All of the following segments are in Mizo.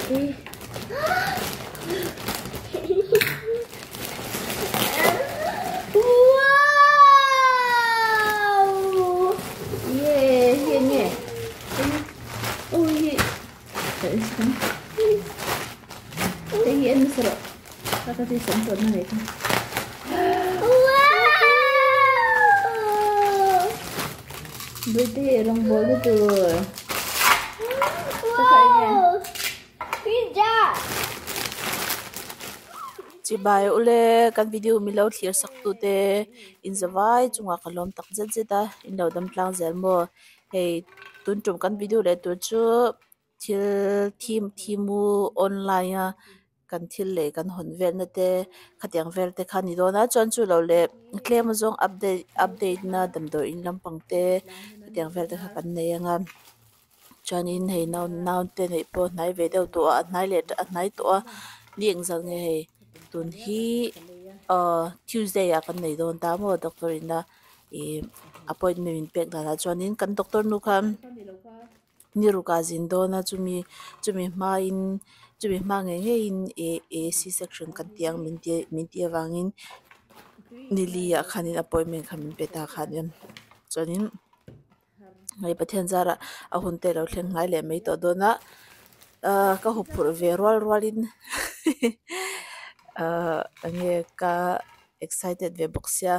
Wow! Yeah, hi nge. Ui hi. Hei hi en nasa rawh. Ka ka ti sam tawh na nei kha. Wow! Bawihte hi rawngbawl na tur. Ka kha enge? Pizza! Chibai ule kan video milo thlir sak tute in zavai chungah ka lawm tak zet zet a in lo dam tlang zel maw hei tun tum kan video leh tur chu thil thim thimu online a kan thil leh kan hawn velna te khatiang vel te kha a ni dawn a chuan chu lo leh tlem azawng update update na damdawi in lampang te khatiang vel te kha kan nei ang a chuanin hei nau naute neih pawh hnai ve deuh tawh a a hnai leh a hnai tawh a ni engzah nge hei tun hi ahh tuesday ah kan nei dawn ta maw doctor in a ih appointment min pek danah chuanin kan doctor nu khan. Ni ruk ah zin dawn a chumi chumi hmain chumi hma ngei ngeiin eh eh c section kan tih ang min ti min tih avangin nili ah khanin appointment kha min pe ta kha nia chuanin hei Pathian zarah a hun te alo thleng hnai leh mai tawh dawn a ahh ka huphurh ve rual rualin ahh enge ka excited ve bawk sia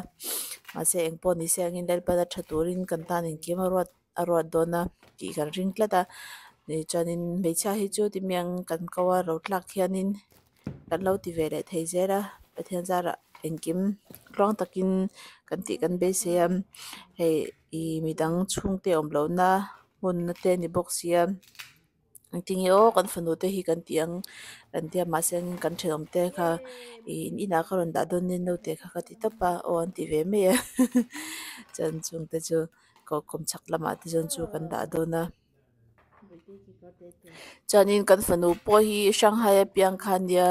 mahse engpawh ni se angin Lalpan a tha turin kan tan engkim a ruat. A ruat dawn a tih kan ring tlat a chuanin hmeichhia hi chu ti miang kan ko a ro tlak hianin kan lo ti ve leh thei zel a Pathian zarah engkim tluang takin kan tih kan beisei a hei ih midang chhungte awm lohna hmunna te a ni bawk sia. Engtin nge aw kan fanu te hi kan tih ang kan tia mahse kan thenawm te kha ih in inah ka rawn dah dawn nia naute kha ka ti tawp a aw an ti ve mai a chuan chung te chu kawm chhak lamah te chuan chu kan dah dawn a chuanin kan fanu pawh hi Shanghai a piang kha a nia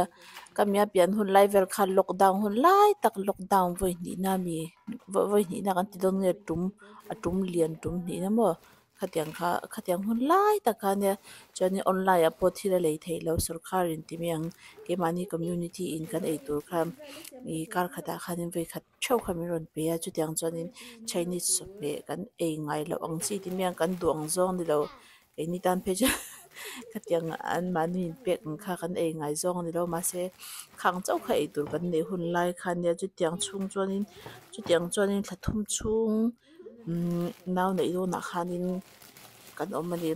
ka mi a pian hun lai vel khan lockdown hun lai tak lockdown vawi hnihna ami vawi hnihna kan ti dawn nge tum a tum lian tum hnihna maw. Khatiang kha khatiang hun lai tak kha ania chuanin online ah pawh thil a lei theih loh sawrkar in ti mai ang keimahni community in kan ei tur kha ih kar khatah khanin vawi khat theuh kha min rawn pe a chutiang chuanin chinese chawhmeh kan ei ngai loh ang chi ti mai ang kan duh ang zawng ni lo keini tan phei chuan khatiang anmahni in pek ang kha kan ei ngai zawng a ni lo mahse khang chauh kha ei tur kan neih hun lai kha ania chutiang chhung chuanin chutiang chuanin thla thum chhung. Umm nau neih dawnah khanin kan awm a ni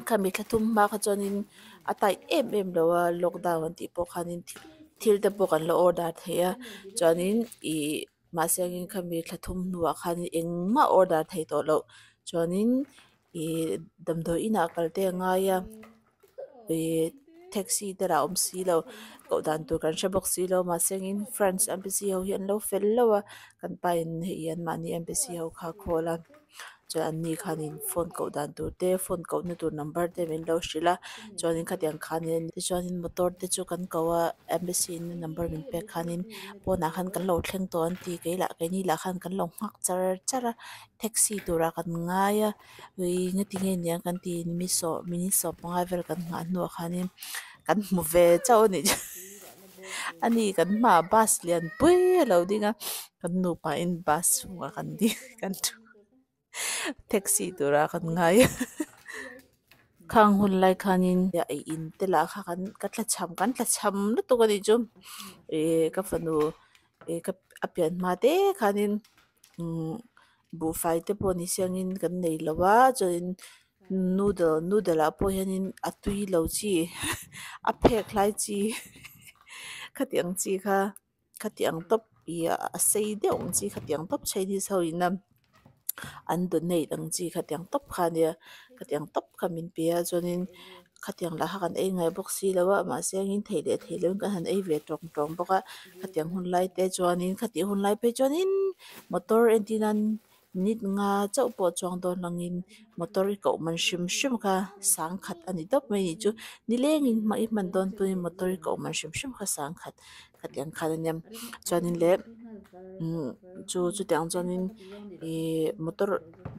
khami thla thum hma kha chuanin a tight em em lo a lockdown an tih pawh khanin thil te pawh kan la order thei a chuanin ih mahse angin khami thla thum hnuah khanin engmah order thei tawh loh chuanin ih damdawi inah kal te a ngai a. Ih taxi te lah awm si lo koh dan tur kan hre bawk si lo mahse engin France embassy ho hi an lo fel lo a kan pa in hei anmahni embassy ho kha a call a chuan an ni khanin phone koh dan tur te phone koh na tur number te min lo hrilh a chuanin khatiang khanin tichuanin motor te chu kan ko a embassy in number min pek khanin pawnah khan kan lo thleng tawh an ti kei lah keini lah khan kan lo nghak char char a taxi turah kan ngai a. Ui ngati nge niang kan ti mi sawh minute sawh panga vel kan nghah hnuah khanin kan hmu ve chauh a nih chu ani kan hmaah bus lian pui a lo ding a kan nupa in bus chhungah kan ding kan thu taxi tura kan ngai a khang hun lai khanin ei in te lah kha kan ka tlachham kan tlachham lutuk a nih chu ih ka fanu ih ka a pian hma te khanin umm. Buhfai te pawh ni siangin kan nei lo a chuanin noodle noodle ah pawh hianin a tui lo chi a phek hlai chi khatiang chi kha khatiang tawp ih a sei deuh ang chi khatiang tawp chinese ho in a an donate ang chi khatiang tawp kha ania khatiang tawp kha min pe a chuanin khatiang lah kha kan ei ngai bawk si lo a mahse engin thei leh thei loin kan han ei ve tawng tawng bawk a khatiang hun lai te chuanin khatih hun lai phei chuanin motor entir nan minute nga chauh pawh chuang dawn langin motor i koh man hrim hrim kha sangkhat a ni tawp mai a nih chu nilengin hma i hman dawn pawhin motor i koh man hrim hrim kha sangkhat khatiang khan a nia chuanin leh umm chu chutiang chuanin ihh motor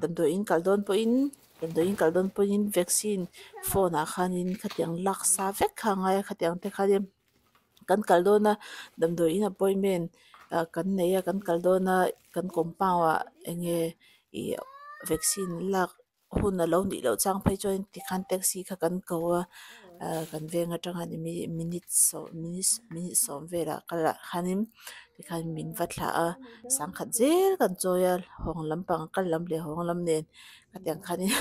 damdawiin kal dawn pawhin. Damdawiin kal dawn pawhin vaccine phone ah khanin khatiang lak sa vek kha a ngai a khatiang te khanin kan kal dawn a damdawiin appointment ah kan nei a kan kal dawn a kan compound ah eng nge ih vaccine lak hun a lo nih loh chang phei chuan tikhan taxi kha kan ko a ah kan veng atanga minute sawm minute sawm velah kal ah khanin tikhan min va thlah a sangkhat zel kan chawi a hawng lampang kal lam leh hawng lam nen khatiang khanin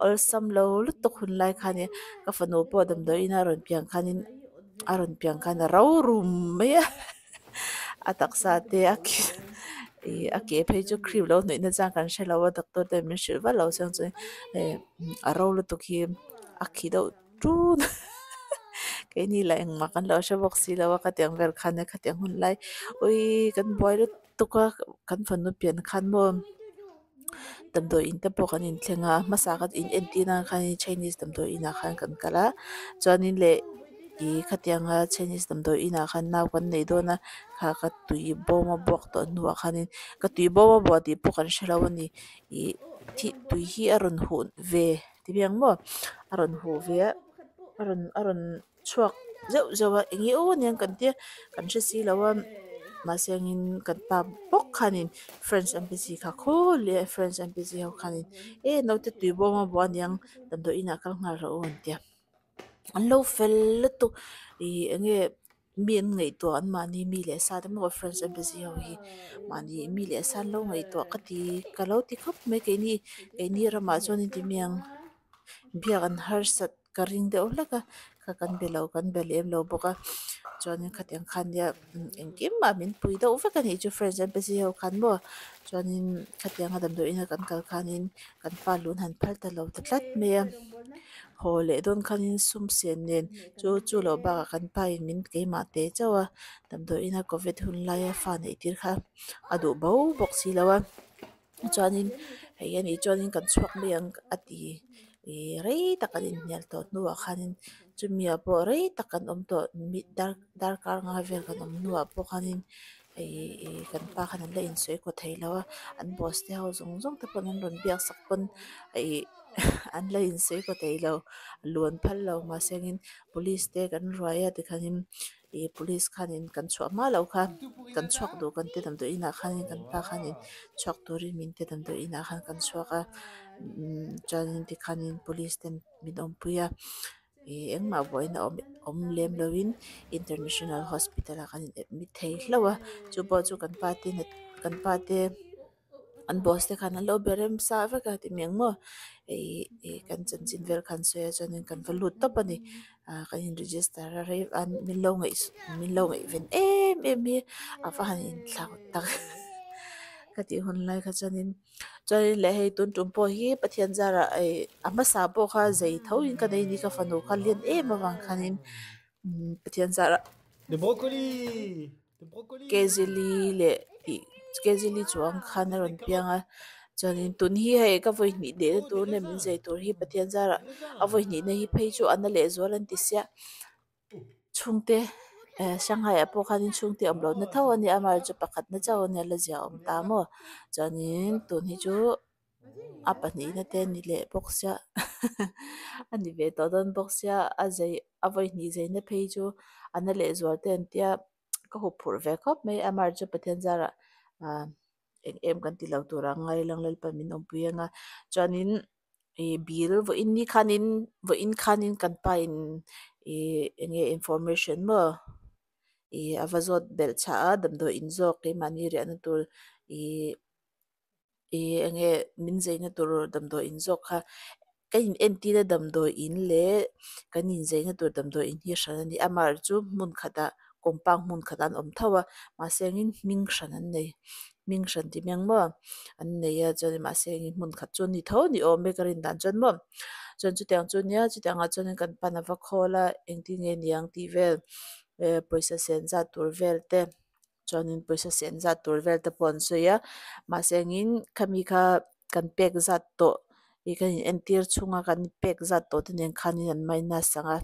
awlsam lo lutuk hun lai khanin ka fanu pawh damdawiin a rawn pian khanin a rawn pian khan a ro rum mai a a taksa te a ih a ke phei chu cream lo hnawih na chang kan hrelo a doctor ten min hrilh vat lo chuan chuan eh a ro lutuk hi a khi deuh ṭun keini lah engmah kan lo hre bawk silo a khatiang vel khan khatiang hun lai awii kan buai lutuk a kan fanu pian khan maw damdawi in te pawh kan inthleng a hmasa kha in entir nan khan Chinese damdawi inah khan kan kal a chuanin leh ih khatianga Chinese damdawi inah khan nau kan nei dawn a kha ka tui bawm a buak tawh hnuah khanin ka tui bawm a buah tih pawh kan hrelo a ni ih thih tui hi a rawn huh ve ti biang maw a rawn huh ve a a rawn a rawn chhuak zeuh zeuh a eng nge aw aniang kan tia kan hre si lo a mahse angin kan pa bawk khanin French embassy kha khaw leh a French embassy ho khanin e naute tui bawm a buah aniang damdawi inah kal nghal rawh u an tia an lo fel lutuk ih eng nge mi an ngaihtuah an mahni mi leh sa te maw French embassy ho hi mahni mi leh sa an lo ngaihtuah ka ti ka lo ti khawp mai keini keini ramah chuan intimiang biak an harsat. Ka ring deuh hlek a kha kan be lo kan be lem lo bawk a chuanin khatiang khan nia engkim mah min pui deuh vek a nih chu friends embassy ho khan maw chuanin khatianga damdawi ina kan kal khanin kan pa lun han phal ta lo ta tlat mai a haw leh dawn khanin sum sen nen chu chu loh bakah kan pa in min keimah teh chauh a damdawi ina covid hun laia fa neih tir kha a duh bo bawk si lo a. Chuanin hei a nih chuanin kan chhuak mai ang a ti ih rei tak an inhnial tawh hnuah khanin chumi ah pawh rei tak kan awm tawh dar darkar nga vel kan awm hnuah pawh khanin ih kan pa khan an la insawi kaw thei lo a an boss te ho zawng zawng te pawn an rawn biak sak pawn ih an la insawi kaw thei lo luan phal lo mahse angin police te kan ruai a tikhanin Ih police khanin kan chhuah hma loh kha kan chhuak duh kan ti damdawi inah khanin kan pa khanin chhuak turin min ti damdawi inah khan kan chhuak a chuanin tikhanin police ten min awmpui a ih engmah buaina awm awm lem loin international hospital ah kan in admit thei hlauh a chu pawh chu kan pa te kan pa te. An boss te khan an lo be rem sa vek a ti mai ang maw ih ih kan chanchin vel khan sawi a chuanin kan va lut tawp a ni ah kan in register a rei a min lo ngaih min lo ngaihven em em hi a va han inthlau tak ka tih hun lai kha chuanin chuanin leh hei tun tum pawh hi Pathian zarah ih a hmasa pawh kha zei tho in ka nei a ni ka fanu kha lian em avang khanin Pathian zarah Kezili leh tih Kezili chuang khan a rawn piang a chuanin tun hi hei ka vawi hnih leh na tur nge min zai tur hi Pathian zarah a vawi hnih na hi phei chu a na leh zual an ti sia chhungte eh Shanghai ah pawh khanin chhungte awm lohna tho a nia amaherawhchu pakhat na chauh a nia la zia awm ta maw chuanin tun hi chu. A pahnihna te ni leh bawk sia a ni ve tawh dawn bawk sia a zei a vawi hnih zeina phei chu a na leh zual te an tia ka hup phurh ve khawp mai a amaherawhchu chu Pathian zarah ah eng em kan ti lo tur ang ngai lang lalpa min awmpui ang a chuanin ih bill vawiin ni khanin vawiin khanin kan pa in ih eng nge information maw ih a va zawt belh chhah a damdawi in zawk keimahni riahna tur ih. Ih eng nge min zeina tur damdawi in zawk kha ka in entirna damdawi in leh kan in zeina tur damdawi in hi hran a ni amaherawhchu chu hmun khatah compound hmun khatah an awm tho a mahse engin hming hran an nei hming hran tih mai ang maw an nei a chuan mahse engin hmun khat chu a ni tho a ni awm e ka rin dan chuan maw chuan chutiang chu nia chutiang ah chuan kan pan a va khawl a engtin nge niang tih vel eh pawisa sen zat tur vel te. Chuanin pawisa sen zat tur vel te pawh an sawi a mahse engin khami kha kan pek zat tawh ih kan in entir chhunga kan pek zat tawh te nen khanin an minus ang a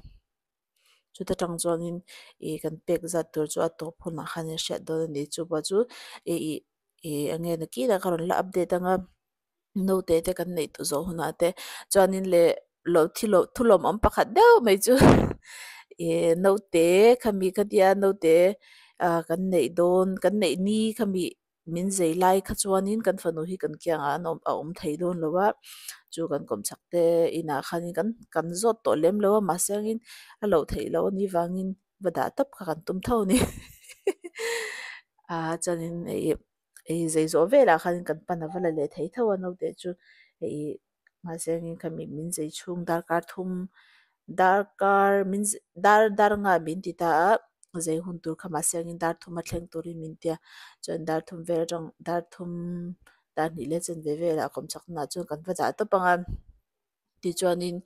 chuta tang chuanin ih kan pek zat tur chu a tawp hunah khan in hriat dawn a ni chupawh chu ih ih eng nge nakinah ka rawn la update ang a. Naute te kan neih tawh zawh hunah te chuanin leh lo thil thu lawmawm pakhat deuh mai chu ih naute khami kha tia naute ah kan neih dawn kan neih ni khami min zei lai kha chuanin kan fanu hi kan kiangah an awm a awm thei dawn lo a chu kan kawmchhak te inah khanin kan kan zawt tawh lem lo a mahse angin a loh theih loh anih vangin va dah tawp kha kan tum tho a ni ah chuanin ih Ei zei zawh velah khan kan pan a va la leh thei tho a naute chu ih mahse engin khami min zei chhung darkar thum darkar min dar dar nga min ti ta a zei hun tur kha mahse engin dar thum a thleng turin min tia chuan dar thum vel atang dar thum dar hnih leh chanve velah kawmchhak hunah chuan kan va dah tawp ang a tichuanin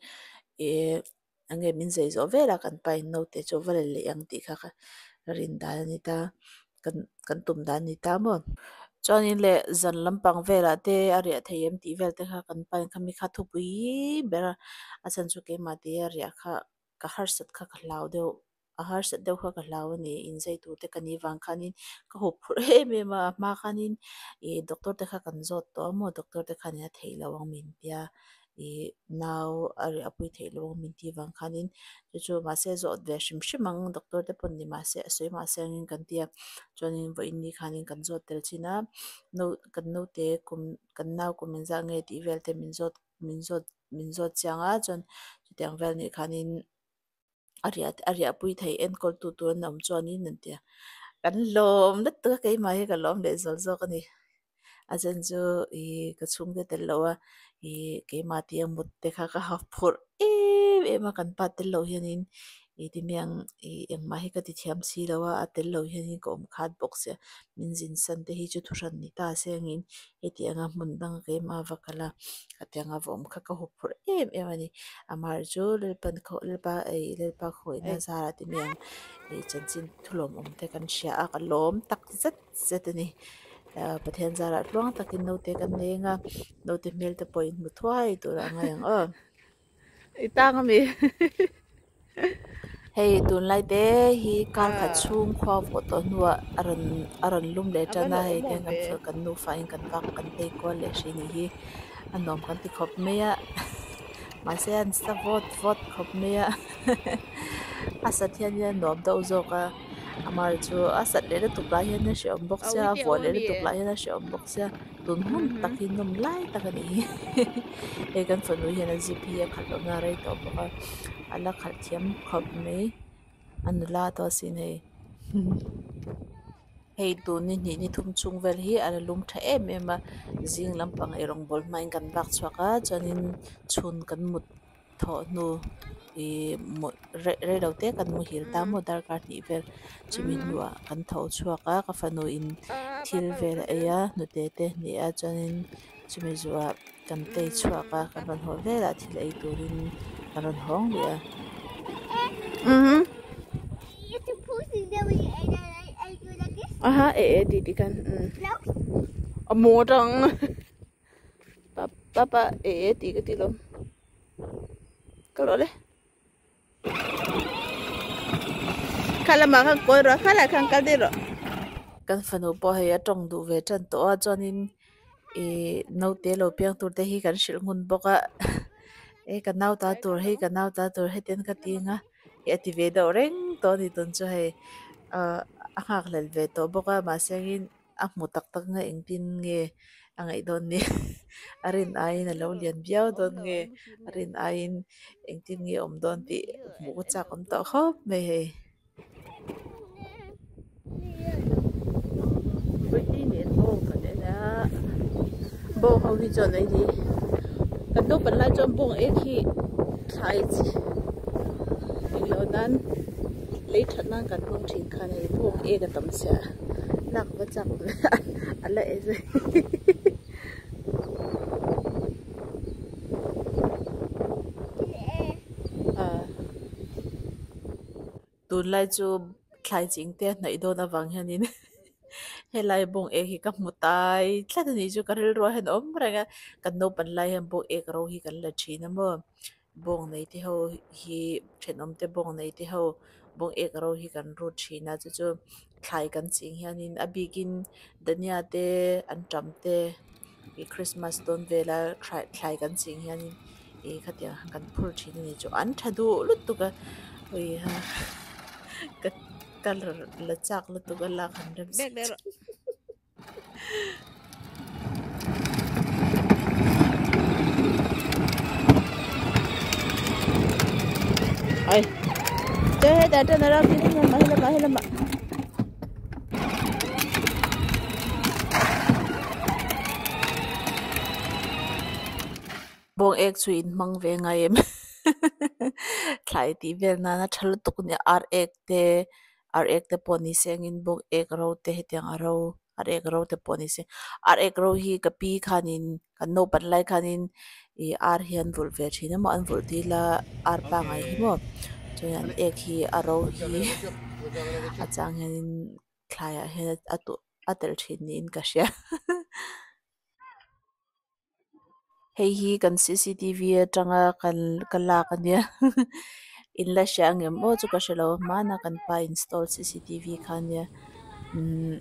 ih eng nge min zei zawh velah kan pain naute chu va la leh ang tih kha ka rin dan a ni ta kan kan tum dan a ni ta maw. Chuanin leh zan lampang velah te a riah thei em tih vel te kha kan pain kha mi kha thupui ber a a chhan chu keimah te a riah kha ka harsat kha ka hlau deuh a harsat deuh kha ka hlau a ni inzei tur te ka nih vang khanin ka hup phurh em em a a hma khanin ih doctor te kha kan zawt tawh a maw doctor te khanin a theih loh ang min tia ih nau a riahpui theih loh ang min tih vang khanin chu chu mahse zawt ve hrim hrim ang doctor te pawn ni mahse a sawi mahse angin kan tia chuanin vawiin ni khanin kan zawt tel chin a no kan naute kum kan nau kum engzah nge tih vel te min zawt min zawt min zawt chiang a chuan chutiang vel nih khanin. A riah a riahpui thei enkawl tu tur an awm chuanin an ti a kan lawm lutuk a keimah hi ka lawm leh zawl zawk a ni a chen chu ih ka chhungte tel lo a ih keimah tia mut te kha ka ha phurh em em a kan pa tel loh hianin ih ti miang ih engmah hi ka ti thiam si lo a a tel loh hianin ka awm khat bawk sia min zin san te hi chu thuhran ni ta se angin heti anga hmun danga keimah va kal a hetianga va awm kha ka hup phurh em em a ni amaherawhchu chu Lalpan khaw Lalpa ei Lalpa khawihna zarah te mi ang ih chanchin thulawm awm te kan hria a ka lawm tak zet zet a ni ah Pathian zarah tluang takin naute kan nei anga naute hmel te pawh inhmu thuai tur a ngai ang aw. I tang ami. Hei tunlai te hi kar khat chhung khua vawh tawh hnuah a rawn a rawn lum leh tan a hei tiang kan kan nufa in kan vak kan tei kual leh hri nih hi a nuam kan ti khawp mai a mahse an sa vawt vawt khawp mai a a sat hian in a nuam deuh zawk a amaherawhchu a sat leh lutuk lah hian a hrehawm bawk sia a vawh leh lutuk lah hian a hrehawm bawk sia. Tun hmun tak hi nawm lai tak a ni hi hei kan fanu hian a zip hi a khalh lohna a rei tawh bawk a a la khalh thiam khawp mai a nula tawh asin hei hei tun ni hnih ni thum chhung vel hi a la lum tha em em a zing lampang eirawng bawl hmain kan vak chhuak a chuanin chhun kan mut. Thawh hnu ih mut rei rei lo te kan muhil ta maw darkar hnih vel chumi hnuah kan tho chhuak a ka fanu in thil vel a ei a hnute te hnih a chuanin chumi zuah kan tei chhuak a kan rawn haw velah thil ei turin ka rawn hawng leh a. Aha e e ti ti khan a maw tang. Papa e e tih ka ti lo ka rawh le kha lamah khan kawi rawh kha lah khan kal daih rawh. Kan fanu pawh hei a tawng duh ve tan tawh a chuanin ih naute lo piang tur te hi kan hrilh ngun bawk a e ka nau ta tur hei ka nau ta tur hetiang ka ti ang a a ti ve deuh reng tawh a ni tun chu hei ah a nghakhlel ve tawh bawk a mahse angin. A hmu tak tak nge engtin nge a ngaih dawn ni a rin aiin a lo lian viau dawn nge a rin aiin engtin nge a awm dawn tih hmuh ka chak awm tawh khawp mai hei. Bawng ho hi chuan ei ni kan naupang lai chuan bawng ek hi thlai chi englo nan lei that nan kan hmang thin khan hei bawng ek a tam sia. Lak va chak ve a la e zui. Tunlai chu thlai ching te a hnaih dawn avang hianin helai bawng ek hi ka hmu tai tlat a nih chu ka rilruah hian a awm reng a kan naupan lai hian bawng ek ro hi kan la thin a maw. Bawng nei te ho hi thenawm te bawng nei te ho bawng ek ro hi kan rut thin a chu chu thlai kan ching hianin a bikin dhania te antam te Ih Christmas dawn vela thlai thlai kan ching hianin ih khatiang khan kan phur thin a ni chu an tha duh lutuk a uiha ka ka la chak lutuk a lak han rem si chu. Ai chơi hết đã trên đó khi nó mà hết mà hết mà Bawng ek chu in hmang ve ngai em thlai tih vel nana tha lutuk nia ar ek te ar ek te pawh ni se angin bawng ek ro te hetiang a ro ar ek ro te pawh ni se ar ek ro hi ka pi khanin kan naupan lai khanin ih ar hi an vulh ve thin emaw an vulh dil a ar pangai hi maw chuan an ek hi a ro hi a chang hianin thlaiah hian a tuh a telh thin niin ka hria. Hei hi kan cctv atanga kan ka lak a nia in la hria ang em aw chu ka hrelo a hmanah kan pa install cctv kha a nia umm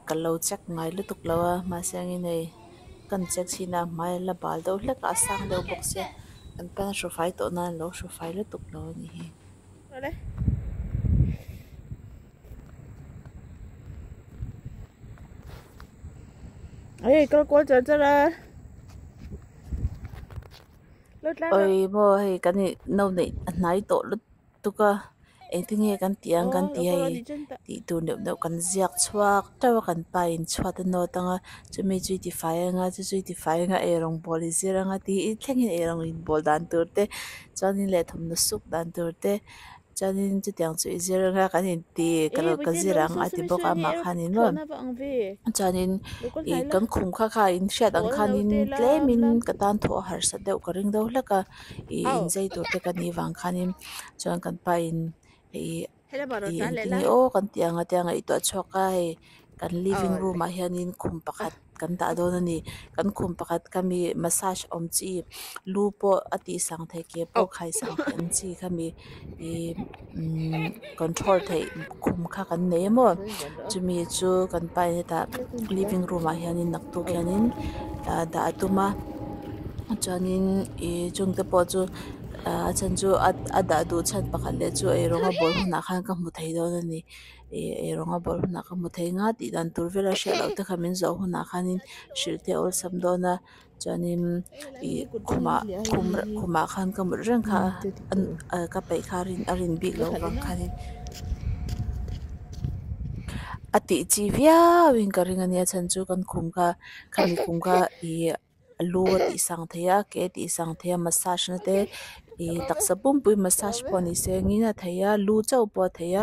ka lo check ngai lutuk lo a mahse angin hei kan check chhin a a hmai a la bal deuh hlek a a sang deuh bawk sia kan pa hru fai tawh nan a lo hru fai lutuk lo a nih hi. Ê, kal kual char char a. Oi maw hei kan ih no neih a hnai tawh lutuk a engtin nge kan tih ang kan tih hei tih tur neuh neuh kan ziak chhuak teuh a kan pa in chhuat a nawt ang a chumi chu i tifai ang a chu chu i tifai ang a eirawng bawl i zir ang a tih thlengin eirawng inbawl dan tur te chuanin leh thawmhnaw suk dan tur te. Chuanin chutiang chu i zir anga kan inti ka lo ka zir ang a ti bawk a amah khanin maw chuanin ih kan khum kha kha in hriat ang khanin tlemin ka tan thawh a harsa deuh ka ring deuh hlek a ih inzei tur te ka nih vang khanin chuan kan pa in ih ih engtin nge aw kan tih ang a tia ngaihtuah chhuak a hei kan living room ah hianin khum pakhat kan dah dawn a ni kan khum pakhat kha mi massage awm chi lu pawh a tih sang theih ke pawh khai sang theih ang chi kha mi ih umm control theih khum kha kan nei a maw chumi chu kan pa in hetah living room ah hianin naktuk hianin ah dah a tum a chuanin ih chungte pawh chu ah a chhan chu a dah duh chhan pakhat leh chu eirawng a bawl hunah khan ka hmu thei dawn a ni. Ih eirawng a bawl hunah ka hmu thei nga tih dan tur vel a hriat loh te kha min zawh hunah khanin hrilh te a awlsam dawn a chuanin ih khumah khum khumah khan ka mut reng kha a ka peih kha a rin bik loh vang khanin a tih chi viau in ka ring a nia chhan chu kan khum kha khami khum kha ih. A lu a tih sang thei a ke a tih sang thei a massage na te ih taksa pumpui massage pawh ni se engin a thei a lu chauh pawh a thei a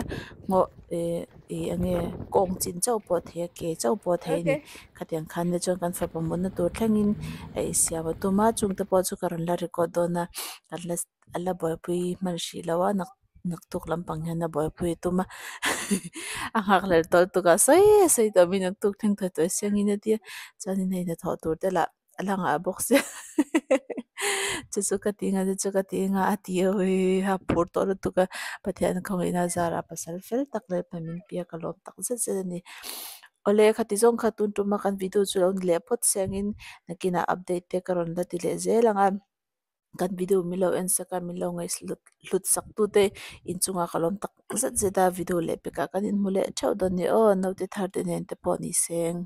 nghawh eh ih eng nge kawng chin chauh pawh a thei a ke chauh pawh a thei a ni khatiang khan te chuan kan fapa mutna tur thlengin a insiam a tum a chungte pawh chu ka rawn la record dawn a kan la a la buaipui hman hrih lo a nak naktuk lampang hian a buaipui a tum a a nghakhlel tawh lutuk a sawi sawi tawh mai naktuk thleng thawh tawh siangin a tia chuanin hei hnathawh tur te lah a la ngah bawk sia chu chu ka ti nga chu chu ka ti nga a ti a a phur tawh lutuk a Pathian khawngaihna zarah pasal fel tak leh pa min pia ka lawm tak zet zet a ni. Awle khati zawng kha tun tuma kan video chu lo ni leh phawt siangin nakinah update te ka rawn la ti leh zel ang a. Kan video min lo en sak a min lo ngaih hlut sak tu te inchungah ka lawm tak zet zet a video leh pekah kan inhmu leh theuh dawn ni aw naute thar te nen te pawh ni seng.